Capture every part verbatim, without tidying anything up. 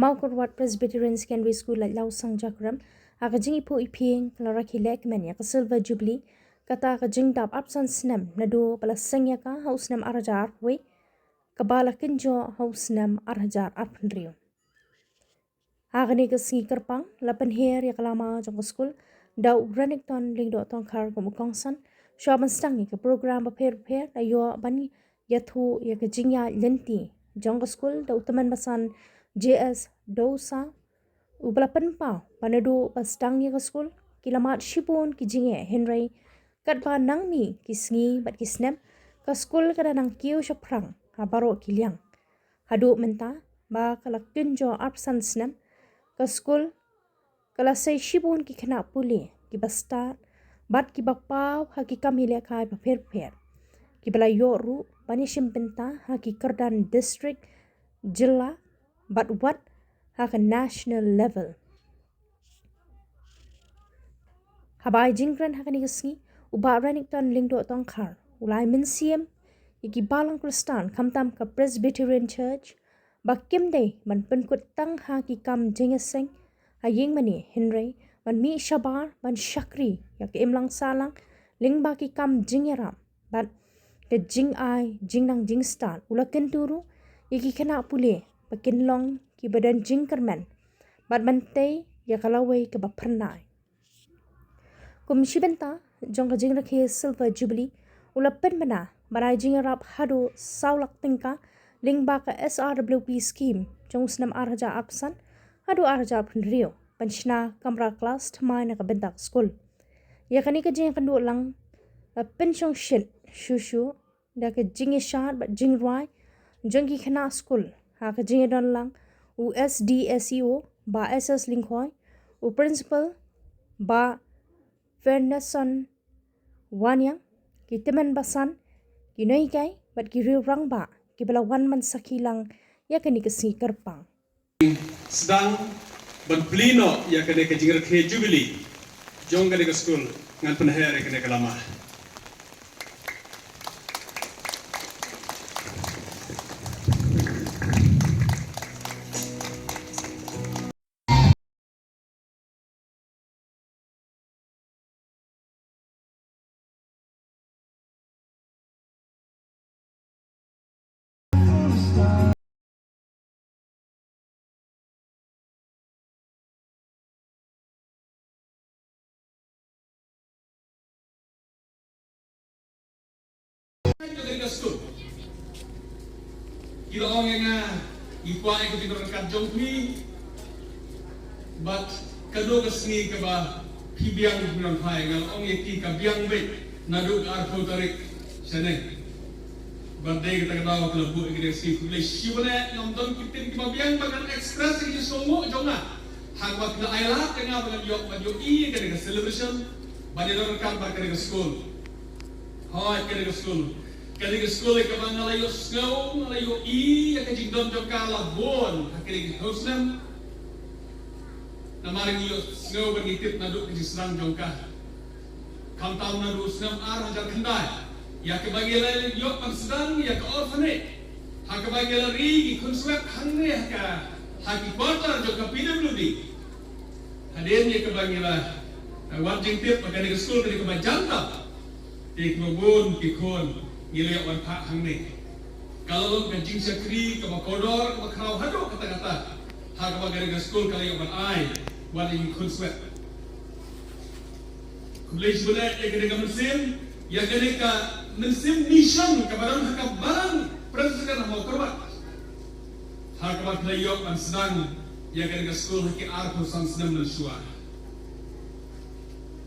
Mawkyrwat Presbyterian Secondary School Laitlaw Song Jakrem, ha ka jingiphuh iphieng ka la rakhe lehkmen ïa ka Silver Jubilee, kata ka jingdap arphew san snem naduh ba la seng ïa ka ha u snem ar hajar arphew wei, kaba la kynjoh ha u snem ar hajar arphew hynriew. Ha kane ka sngi kyrpang la pynher ïa ka lama jong ka skul da u Renikton Lyngdoh Tongkhar kum u kongsan. Shuwa ban sdang ïa ka program bapher bapher la ïoh ban ïathuh ïa ka jingïaid lynti jong ka skul da u tymmen basan J S Dosa, uba la pynpaw ba naduh ba sdang ïa ka skul ki la mad shibun ki jingeh, hynrei katba nang mih ki sngi bad ki snem, ka skul ka da nang kiew shaphrang ha baroh ki liang. Haduh mynta ba ka la kynjoh arphew san snem, ka skul ka la sei shibun ki khynnah pule kiba stad bad kiba paw ha ki kam ïalehkai bapher bapher, kiba la ïoh ruh ban ïashim bynta ha ki kyrdan district, jylla bad wat ha ka national level. Haba ai jingkren ha kane ka sngi, u Bah Renikton Lyngdoh Tongkhar u la ai mynsiem ïa ki balang Khristan khamtam ka Presbyterian Church ba kim dei ban pynkut tang ha ki kam jingïaseng ha ïing mane, hynrei ban mih shabar ban shakri ïa ka imlang sahlang lyngba ki kam jingïarap bad ka jingai jingnang jingstad. U la kyntu ruh ïa ki khynnah pule ba kin long kiba don jingkyrmen bad ban tei ïa ka lawei kaba phyrnai. Kum shi bynta jong ka jingrakhe Silver Jubilee, u la pynbna ban ai jingïarap haduh saw lak tyngka lyngba ka S R W P scheme jong u snem ar hajar arphew san haduh ar hajar arphew hynriew ban shna kamra klas thymmai na ka bynta ka skul. Ïa kane ka jingïakynduh lang la pynshongshit shuh shuh da ka jingïashad bad jingrwai jong ki khynnah skul ha ka jingïadon lang u S D S E O Bah S S Lyngkhoi, u Principal Bah Fernason Waniang, ki tymmen basan, ki nonghikai bad ki riew rangbah kiba la wan ban sakhi lang ïa kane ka sngi kyrpang. Sdang ban plie noh ïa kane ka jingrakhe Jubilee jong kane ka skul, ngan pynher ïa kane ka lama. Ki la ong ïa nga, ngi kwah ïa ka jingdonkam jong phi. Bad kano ka sngi kaba phi biang, phi biang, phi biang, nga la ong ïa ki ka biang beit naduh ka arphew tarik shane. Bad dei kata ka daw ka la buh ïa kane ka sngi. Khublei shibun eh, ngam don ki ktien kiba biang ba ngan express ïa ka jingsngewnguh jong nga ha kaba phi la ailad ïa nga ba ngan ïoh, ban ïohi ïa kane ka celebration, ban ïadon ryngkat bad kane ka skul. Hooid, kane ka skul. Kane ka skul ïa kaba nga la ïohsngew, nga la ïohi ïa ka jingdon jong ka la bun ha kine ki snem. Namar ngi ïohsngew bad ngi tip naduh ka jingsdang jong ka. Khamtam naduh u snem ar hajar khyndai, ïa kaba ngi la ïoh ban sdang ïa ka orphanage, ha kaba ngi la ri ki khun swet hangne ha ka, ha ki quarter jong ka P W D. Hadien ïa kaba ngi la, eh, wad jingtip ba kane ka skul ka dei kaba jan tam. Te kiba bun ki khun ngi la ïoh ban phah hangne. Ka la long ka jingshakri kaba kordor, kaba khraw haduh katta katta ha kaba kane ka skul ka la ïoh ban ai wat ïa ki khun swet. Khublei shibun eh ïa kane ka mynsiem, ïa kane ka mynsiem mission kaba don ha ka balang Presbyterian Mawkyrwat, ha kaba phi la ïoh ban sdang ïa kane ka skul ha ki arphew san snem mynshuwa.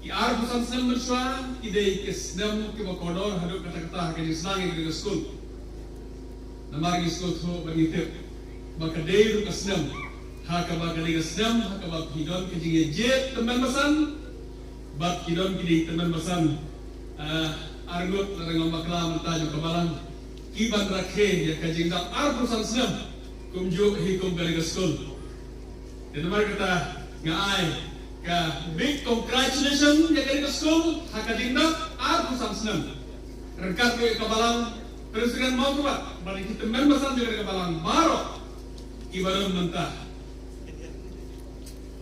Ki arphew san snem mynshuwa ki dei ki snem kiba kordor haduh katta katta ha ka jingsdang ïa kane ka skul. Namar ngi sngewthuh bad ngi tip ba ka dei ruh ka snem ha kaba, ka dei ka snem ha kaba phi don ka jingïajied tymmen basan, bad ki don kine ki tymmen basan, eh, arngut lada ngam bakla mynta jong ka balang, ki ban rakhe ïa ka jingdap arphew san snem kumjuh hi kum kane ka skul. Te namar kata nga ai ka big congratulations ïa kane ka skul ha ka jingdap arphew san snem. Ryngkat ruh ïa ka balang Presbyterian Mawkyrwat bad ïa ki tymmen basan jong kane ka balang baroh kiba don mynta.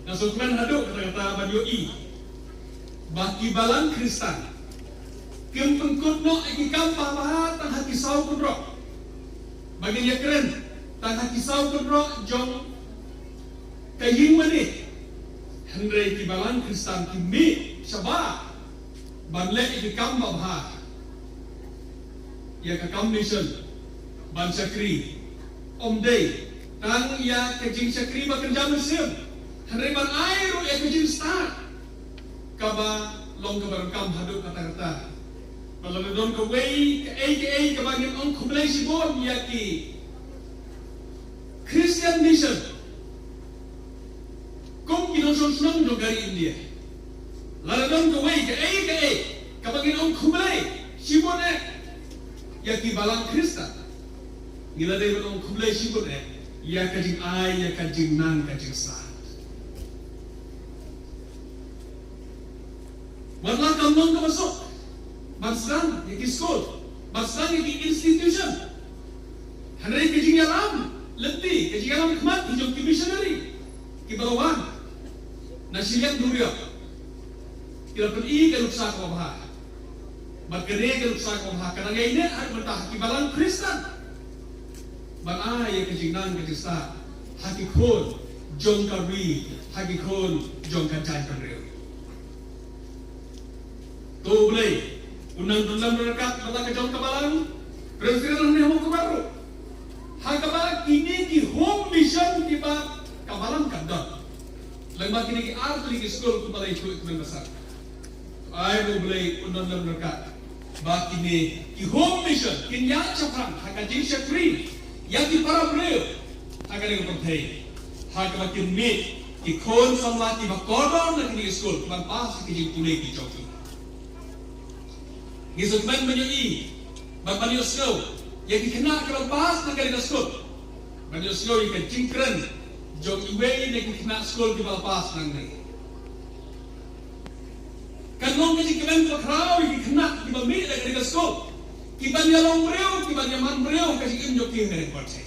Nga sngewkmen haduh katta katta ban ïohi ba ki balang Khristan kim pynkut noh ïa ki kam babha tang ha ki saw kynroh. Ba ngin ïakren tang ha ki saw kynroh jong ka ïing mane. Hynrei ki balang Khristan ki mih shabar ban leh ïa ki kam babha, ïa ka kam mission, ban shakri. Ym dei tang ïa ka jingshakri ba kynja mynsiem, hynrei ban ai ruh ïa ka jingstad kaba long kaba donkam haduh katta katta. Ba lada don kawei kaei kaei kaba ngin ong khublei shibun ïa ki Christian Mission, kum ki nongshong shnong jong ka ri India, lada don kawei kaei kaei kaba ngin ong khublei shibun eh ïa ki balang Khristan, ngi la dei ban ong khublei shibun eh ïa ka jingai, ïa ka jingnang, ka jingstad. Wat la kam long kaba suk ban sdang ïa ki skul, ban sdang ïa ki institution, hynrei ka jingïalam lynti, ka jingïalam khmat ki jong ki missionary kiba la wan na shiliang duriaw, ki la pyni ka nuksa kaba bha. Bad kane ka nuksa kaba bha ka dang ïaineh ha ki balang Khristan ban ai ïa ka jingnang, ka jingstad ha ki khun jong ka ri, ha ki khun jong ka jaitbynriew. To U Blei un nang don lem ryngkat bad la ka jong ka balang Presbyterian hangne ha Mawkyrwat ruh ha kaba kine ki home mission kiba ka balang ka don. Lem bad kine ki ar tylli ki skul kumba la ïathuh ïa u Kmen Basar. Ai ba U Blei un don lem ryngkat ba kine ki home mission kin ïaid shaphrang ha ka jingshakri ïa ki para briew ha kane ka pyrthei, ha kaba kin mih ki khun samla kiba kordor na kine ki skul kiban pass ïa ki jingpule ki jong ki. Ngi sngewkmen ban ïohi bad ban ïohsngew ïa ki khynnah kiban pass na kane ka skul, ban ïohsngew ïa ka jingkren jong iwei na ki khynnah skul kiba la pass nangne. Kan long ka jingkmen bakhraw ïa ki khynnah kiba mih na kane ka skul, kiban ïalong briew, kiban ïaman briew ha ka jingim jong ki ha kane ka pyrthei.